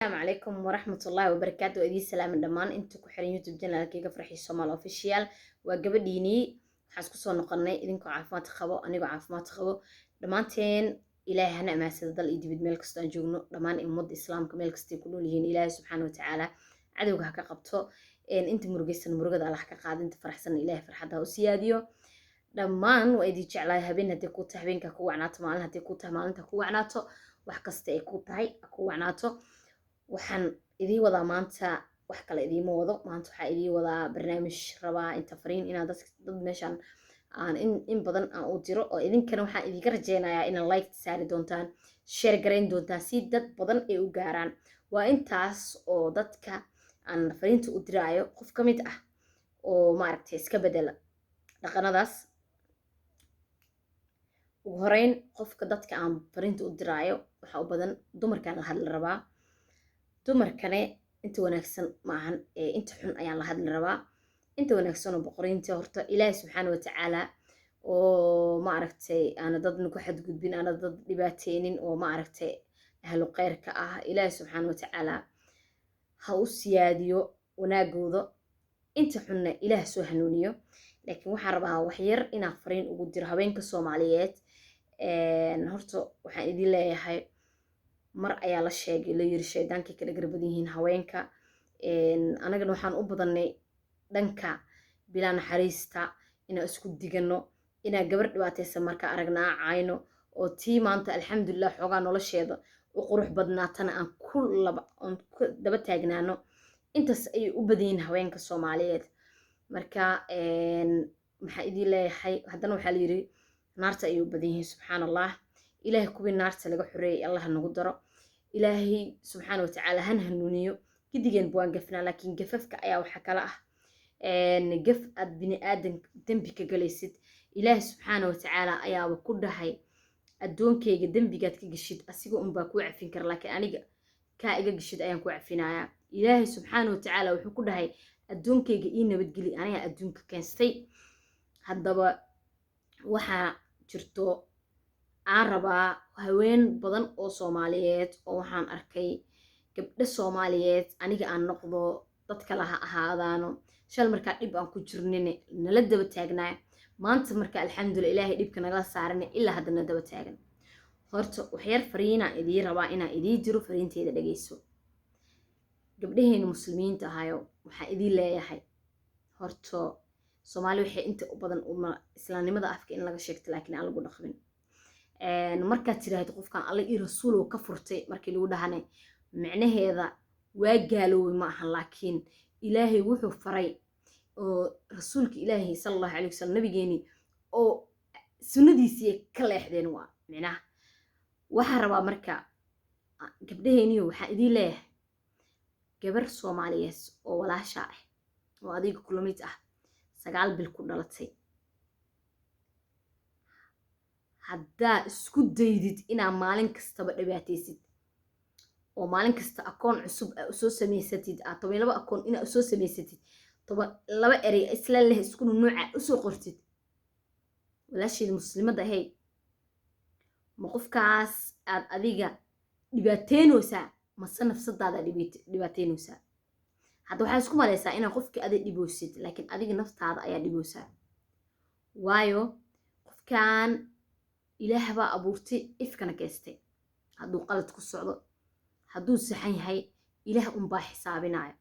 Asalaamu calaykum waraxmatullaahi wabarakaatu. Waa idiin salaamin dhammaan inta ku xiran YouTube channelkayga Farxii Soomaal Official. Waa gabadhiinii. Waxaan isku soo noqonnay idinkoo caafimaad qabo, anigoo caafimaad qabo. Dhammaanteen Ilaahay hana amaansada, dal iyo dibid meel kastoo aan joogno. Dhammaan ummadda Islaamka meel kastay ku nool yihiin, Ilaahay subxaana watacaala cadowga ha ka qabto. Inta murugaysan murugada Allah ka qaado, inta faraxsan Ilaahay farxadda ha u siyaadiyo. Dhammaan waa idin jeclahay. Habeen haddii kuu tahay, habeenka ku wacnaato. Maalin haddii kuu tahay, maalinta ku wacnaato. Wax kasta ay kuu tahay ha ku wacnaato. Waxaan idiin wadaa maanta, wax kale idiima wado maanta, waxaa idiin wadaa barnaamij rabaa inta fariin inaan dad meeshaan aan in badan aan u diro, oo idinkana waxaan idinka rajeynayaa inaad like saari doontaan, share garayn doontaan, si dad badan ay u gaaraan. Waa intaas oo dadka aan fariinta u diraayo qof ka mid ah oo maaragtay iska bedela dhaqanadaas. Ugu horeyn, qofka dadka aan fariinta u diraayo waxaa u badan dumarkaan la hadli rabaa. Dumarkane inta wanaagsan maahan, inta xun ayaan la hadli rabaa. Inta wanaagsan oo boqoriinta, horta Ilaahi subxaana watacaala oo maaragtay aana dadna ku xadgudbin, aana dad dhibaateynin, oo maaragtay ahlu kheyrka ah, Ilaahi subxaana watacaala ha u siyaadiyo wanaagooda. Inta xunna Ilaah soo hanuuniyo. Laakiin waxaan rabaa waxyar inaan fariin ugu diro haweenka Soomaaliyeed. Horta waxaan idin leeyahay, mar ayaa la sheegay, la yiri shaydaankay kala garbadan yihiin haweenka. Anagana waxaan u badannay dhanka bilaa naxariista, inaan isku digano, inaan gabar dhibaataysan marka aragnaa cayno, oo tii maanta alxamdulilah xoogaa nolosheeda u qurux badnaatana aan ku laba aan ku daba taagnaano. Intaas ayay u badan yihiin haweenka Soomaaliyeed. Marka maxaa idiin leeyahay? Haddana waxaa la yiri naarta ayay u badan yihiin. Subxaan Allah, Ilaahay kuwii naarta laga xoreeyay Allah nagu daro. Ilaahay subxaana watacaala han hanuuniyo. Gidigeen waan gafnaa, laakiin gafafka ayaa waxaa kala ah gaf aad bini aadan dembi ka galaysid. Ilaahay subxaana watacaala ayaaba ku dhahay, "Addoonkayga dembigaad ka geshid asiga unbaa kuu cafin kara, laakiin aniga kaa iga geshid ayaan ku cafinayaa." Ilaahay subxaana watacaala wuxuu ku dhahay, "Addoonkayga ii nabadgeli, anigaa adduunka keensatay." Haddaba waxaa jirto aan rabaa haween badan oo Soomaaliyeed, oo waxaan arkay gabdho Soomaaliyeed, aniga aan noqdo, dad kale ha ahaadaano, shal markaa dhib aan ku jirnin nala daba taagnaa, maanta marka alxamdulillah Ilaahay dhibka nagala saarana, ilaa haddana daba taagan. Horta waxyar fariinaan idii rabaa inaan idii jiro, fariinteeda dhegeyso. Gabdhaheena Muslimiinta ahayo, waxaan idiin leeyahay, horta Soomaali waxay inta u badan islaamnimada afka in laga sheegto, laakiin aan lagu dhaqmin. Markaad tiraahdo qofkan Alle iyo rasuulow ka furtay, markii lagu dhahane, micnaheeda waa gaaloobay ma ahan, laakiin Ilaahay wuxuu faray oo rasuulka Ilaahay sala Allahu calayhi wasalam, nabigeeni oo sunnadiisii ka leexdeen waa micnaha. Waxaan rabaa marka gabdhaheeniyo, waxaan idiin leeyahay, gabar Soomaaliyeed oo walaasha ah oo adiga kula mid ah, 9 bil ku dhalatay, haddaa isku daydid inaa maalin kastaba dhibaataysid oo maalin kasta akoon cusub aa usoo samaysatid, aa 12 akoon inaa usoo samaysatid, 12 erey isla leh, isku nuuca usoo qortid, walaasheeda muslimadda ahayd, ma qofkaas aad adiga dhibaateynaysaa mase nafsadaada dhibaateynaysaa? Hadda waxaa isku malaysaa inaad qofkii adig dhiboosid, laakiin adiga naftaada ayaa dhiboosaa. Waayo, qofkan Ilaah baa abuurtay, ifkana geystay. Hadduu qalad ku socdo, hadduu saxan yahay, Ilaah unbaa xisaabinaya.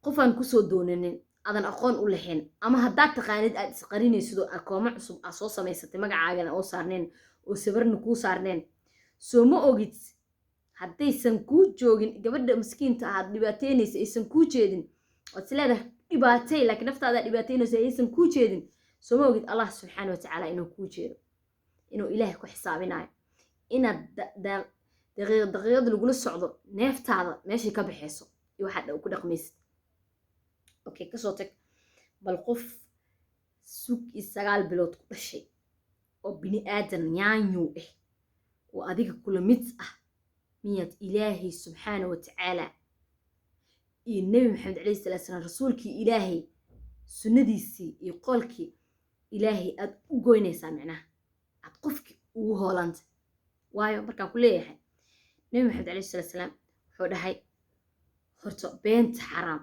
Qofaan kusoo doonanin, adan aqoon u lahayn, ama haddaad taqaanid aad isqarinaysid oo akoomo cusub aad soo samaysatay, magacaagana oo saarneen oo sawirna kuu saarneen, soo ma ogid haddaysan kuu joogin gabadha miskiinta aad dhibaateynaysa, aysan kuu jeedin, ood is leedahay dhibaatay, laakiin naftaada dhibaateynaysa, aysan kuu jeedin, soo ma ogid Allah subxaana watacaala inuu kuu jeedo, inuu Ilaahay ku xisaabinayo, inaad daqiiqad daqiiqad lagula socdo neeftaada meeshay ka baxayso iyo waxaad ku dhaqmaysid? Okay, kasoo tag. Bal qof sug iyo 9 bilood ku dhashay oo bini aadan yaanyow ah oo adiga kula mid ah, miyaad Ilaahay subxaana watacaala iyo Nebi Maxamed calayhi salaatu salaam, rasuulkii Ilaahay, sunnadiisii iyo qoolkii Ilaahay aad u goynaysaa, micnaha aad qofkii ugu hoolanta? Waayo, markaan ku leeyahay Nebi Maxamed calayhi salaatu salaam wuxuu dhahay, horta beenta xaraam,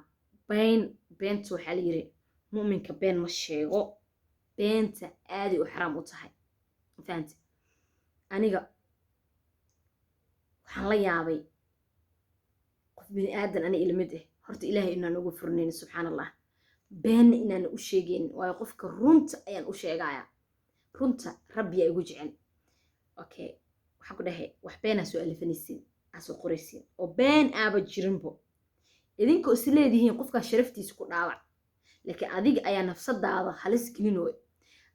been beenta waxaa la yiri mu'minka been ma sheego. Beenta aaday u xaraam u tahay, fahamte? Aniga waxaan la yaabay qof bini aadan ani ilamid ah, horta Ilaahay inaan ugu furnayn, subxaan Allah, beenna inaan u sheegaynin, waayo qofka runta ayaan u sheegayaa, runta Rabbiyaa igu jecel. Okay, waxaan ku dhahay, wax beenaa soo alifanaysiin, aa soo qoraysiin oo been aaba jirinbo, idinkoo is leedihiin qofkaa sharaftiisa ku dhaawac, laakiin adiga ayaa nafsadaada halis gelinooy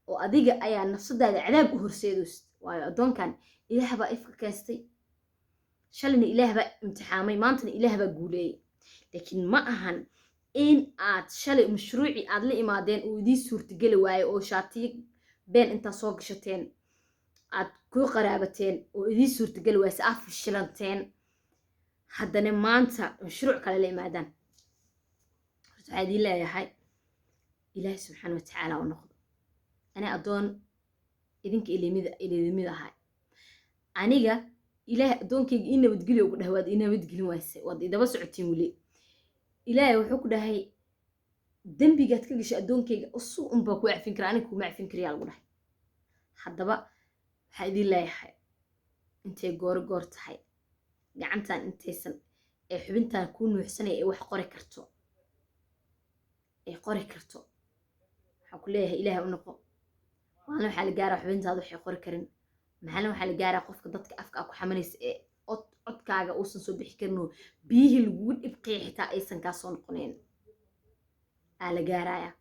oo adiga ayaa nafsadaada cadaab u horseedaysid. Waayo addoonkan Ilaah baa ifka keestay, shalayna Ilaah baa imtixaamay, maantana Ilaah baa guuleeyey. Laakiin ma ahan in aad shalay mashruucii aad la imaadeen uu idiin suurtageli waayo oo shaatiyo been intaa soo gashateen aad ku qaraabateen oo idiin suurtageli waaye, si aad fashilanteen, haddana maanta mashruuc kale la imaadaan. Horta waxaa idiin leeyahay, Ilaahi subxaana watacaala u noqdo. Ani addoon idinka ilimid ahay. Aniga Ilaahay addoonkayga ii nabadgeliyo ugu dhahay, waad ii nabadgelin wayse, waad idaba socotiin weli. Ilaahay wuxuu ku dhahay, dembigaad ka gashay addoonkayga usu unbaa ku cafin kara, aniga kuma cafin karayaa lagu dhahay. Haddaba waxaa idiin leeyahay, intay gooro goor tahay, gacantan intaysan ee xubintan kuu nuuxsanaya ee wax qori karto, ay qori karto, waxaan ku leeyahay, Ilaahay u noqo. Maalin waxaa la gaaraa xubintaada waxay qori karin. Maalin waxaa la gaaraa qofka dadka afka aa ku xamanaysa ee codkaaga uusan soo bixi karin oo biyihii lagugu dhibqiya xitaa aysan kaa soo noqonayn aa la gaarayaa.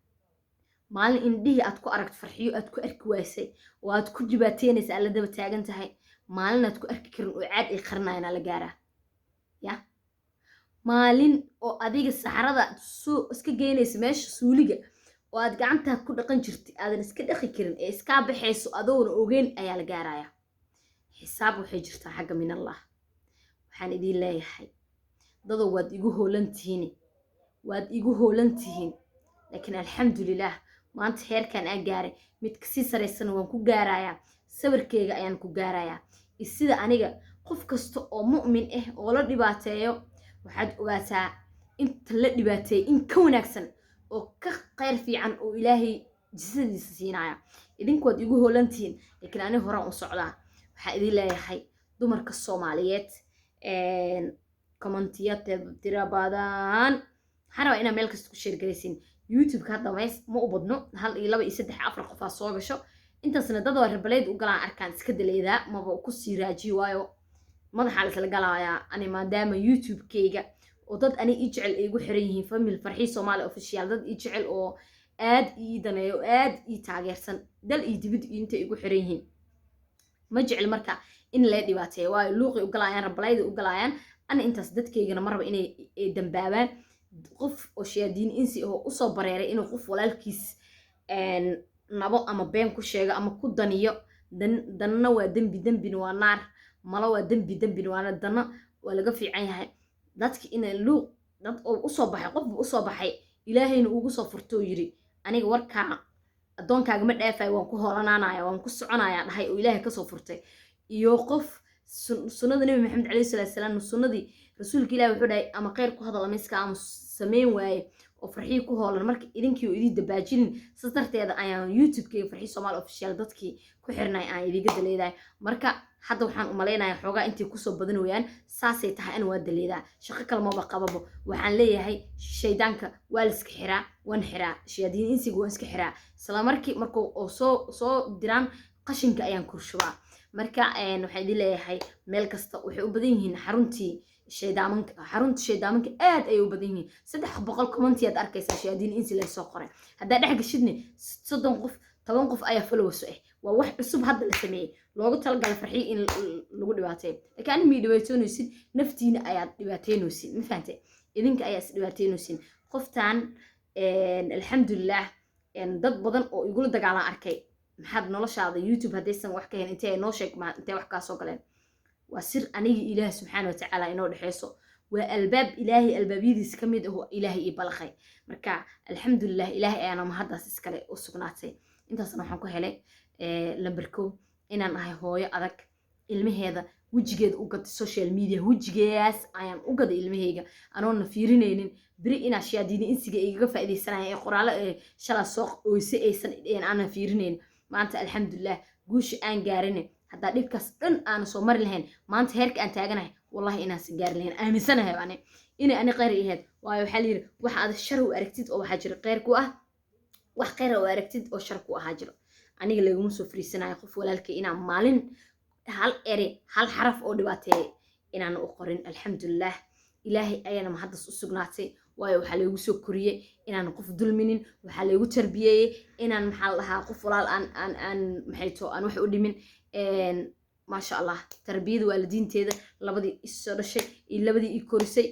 Maalin indhihii aad ku aragto Farxiyo aad ku arki waysay oo aad ku dhibaateynaysa aad la daba taagan tahay, maalin aad ku arki karin oo caad ay qarinayan aa la gaaraa. Ya maalin oo adiga saxarada soo iska geynaysa meesha suuliga oo aad gacantaa ku dhaqan jirtay aadan iska dhaqi karin ee iskaa baxayso adoona ogeyn ayaa la gaarayaa. Xisaab waxay jirtaa xagga min Allah. Waxaan idiin leeyahay, dadow, waad igu hoolantihiin, waad igu hoolan tihiin, laakiin alxamdulilaah, maanta heerkan aan gaaray mid kasii saraysana waan ku gaarayaa, sawirkeyga ayaan ku gaarayaa. Sida aniga qof kasta oo mu'min ah oo la dhibaateeyo, waxaad ogaataa inta la dhibaateeyay in ka wanaagsan oo ka khayr fiican oo Ilaahay jisadiisa siinaya. Idinku waad igu hoolantihiin, laakiin aniga horaan u socdaa. Waxaa idin leeyahay, dumarka Soomaaliyeed, commentiya tira badan waxaan rabaa inaa meel kasta ku share garaysiin. YouTube-ka hadda mees ma u badno, hal iyo laba iyo saddex afar qofaa soo gasho, intaasna dad waa rebaleyd u galaan arkaan iska daleedaa, maba kusii raajiyo, waayo madaxaa la isla galayaa. Ani maadaama YouTube-kayga oo dad ani ii jecel ay igu xiran yihiin, family Farxii Soomaali Official, dad ii jecel oo aad ii daneeyo oo aad ii taageersan dal iyo dibid iyo intay igu xiran yihiin, ma jecel marka in la dhibaateeyo, waayo luuqay u galaayaan, rabalayda u galaayaan. Ana intaas dadkaygana marba inay dambaabaan. Qof oo shayaadiin insi oo usoo bareeray inuu qof walaalkiis nabo ama been ku sheego ama ku daniyo, danna waa dembi, dembina waa naar, malo waa dembi, dembina waa naar, danna waa laga fiican yahay. Dadki inay luuq dad oo usoo baxay, qofba usoo baxay, Ilaahayna ugu soo furtoo yiri, aniga warkaa addoonkaaga ma dhaafayo, waan ku hoolanaanaya, waan ku soconaya dhahay oo Ilaahay kasoo furtay, iyo qof sunnada Nebi Maxamed calayhi salaatu salaam, sunnadii rasuulka Ilahi wuxuu dhahay, ama kheyr ku hadal ama iska ama sameyn waaye, oo Farxii ku hoolan marka idinkii oo idin dabaajinin. Saas darteeda ayaan YouTube-kayga Farxii Soomaali Official dadkii ku xirnay aan idiga daleedahay. Marka hadda waxaan umalaynayaa xoogaa intay kusoo badan wayaan, saasay tahay. Ana waa daleedaa, shaqo kale maba qababo. Waxaan leeyahay, shaydaanka waa la iska xiraa, waan xiraa, shayaadiin insiga waan iska xiraa isla markii markuu oo soo diraan qashinka ayaan kurshubaa. Marka waxaan idin leeyahay, meel kasta waxay u badan yihiin xaruntii shaydaamanka, xarunta shaydaamanka aad ayay u badan yihiin. 300 commenti aad arkaysaa shayaadiin insi la soo qoray. Haddaa dhex gashidne, 30 qof, 10 qof ayaa followers ah. Waa wax cusub hadda la sameeyey, loogu talagalay Farxiyo in lagu dhibaateeyo, laakiin ani mii dhibaatoonaysid, naftiina ayaad dhibaateynaysid. Ma fahante? Idinka ayaa is dhibaateynaysid. Qoftan alxamdulilah, dad badan oo igula dagaalan arkay, maxaad noloshaada YouTube haddaysan wax ka helin, intee noo sheeg, intee wax kaa soo galeen? Waa sir aniga Ilaah subxaana watacaala inoo dhexeyso, waa albaab Ilaahay albaabyadiis ka mid ah oo Ilaahay ii balaqay. Marka alxamdulilah, Ilaahay ayaana mahaddaas iskale u sugnaatay. Intaasna waxaan ku helay lamber 1 inaan ahay hooyo adag ilmaheeda. Wejigeeda u gatay social media, wejigeedaas ayaan u gaday ilmahayga, anoona fiirinaynin beri inaa shayaadiini insiga igaga faa'iidaysanaya ee qoraalo ee shalaa soo oyse aysan aanan fiirinaynin. Maanta alxamdulilah guusha aan gaarin, haddaa dhibkaas dhan aana soo mari lahayn, maanta heerka aan taaganahay wallahi inaansan gaari lahayn. Aaminsanahay ani inay ani kheyr ahayd, waayo waxaa layidhi waxa aad shar u aragtid oo waxaa jira kheyr ku ah, wax kheyr u aragtid oo shar ku ahaa jiro. Aniga laguma soo fariisanayo qof walaalkay inaan maalin hal ere, hal xaraf oo dhibaateeye inaan u qorin. Alxamdulilah, Ilaahay ayaana mahaddas u sugnaatay, waayo waxaa laygu soo koriyey inaan qof dulminin, waxaa laygu tarbiyeeyey inaan, maxaa la dhahaa, qof walaal aan maxay to aan wax u dhimin. Maasha Allah, tarbiyada waalidiinteeda, labadii isoo dhashay iyo labadii ii korisay,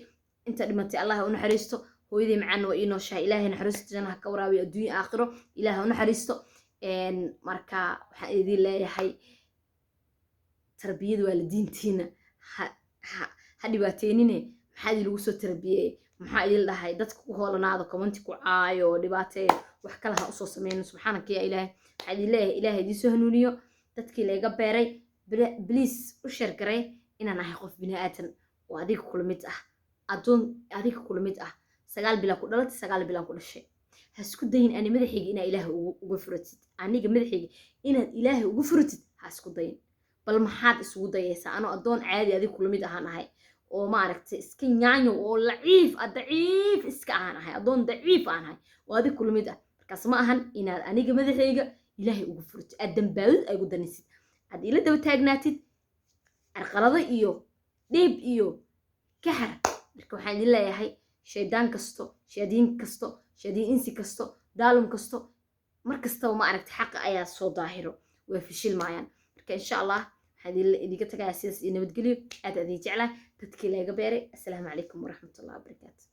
inta dhimatay Allah u naxariisto. Hooyadii macaanna waa ii nooshahay. Ilaahay naxariisto jannaha ka waraabiyo adduunyo aakhiro, Ilaahay u naxariisto. Marka waxaan idin leeyahay, tarbiyada waalidiintiina ha dhibaateynine. Maxaa idin lagu soo tarbiyeeyey? Maxaa idin dhahay? Dadka ku hoolanaado, comment ku caayo, dhibaateeyo, wax kale ha usoo sameyno. Subxaanaka ya Ilaahay, waxaa idin leeyahay Ilaahay idiin soo hanuuniyo dadkii layga beeray. Please u share garay inaan ahay qof bini aadan oo adiga kula mid ah, addoon adiga kula mid ah. 9 bilaan ku dhalatay, 9 bilaan ku dhashay. Ha isku dayin ani madaxayga inaad Ilaahay uga furatid. Aniga madaxayga inaad Ilaahay uga furatid ha isku dayin. Bal maxaad isugu dayaysaa anoo addoon caadi adiga kula mid ahaan ahay oo maaragtay iska nyaanyo oo laciif ah, daciif iska ahaan ahay, addoon daciif aan ahay oo adiga kula mid ah. Markaas ma ahan inaad aniga madaxayga Ilaahay uga furatid, aad dambaawid ay ugu danisid, aad ila daba taagnaatid carqalado iyo dhiib iyo kaxar. Marka waxaan idin leeyahay, shaydaan kasto, shayaadiin kasto, shayaadiin insi kasto, daalum kasto, mar kastaba ma aragti xaqa ayaa soo daahiro, way fishilmaayaan. Marka insha Allah waxaan idinka tagayaa sidaas iyo nabadgelyo. Aad idin jeclahay dadkii laga beeray. Assalaamu calaykum waraxmatullahi wabarakaatu.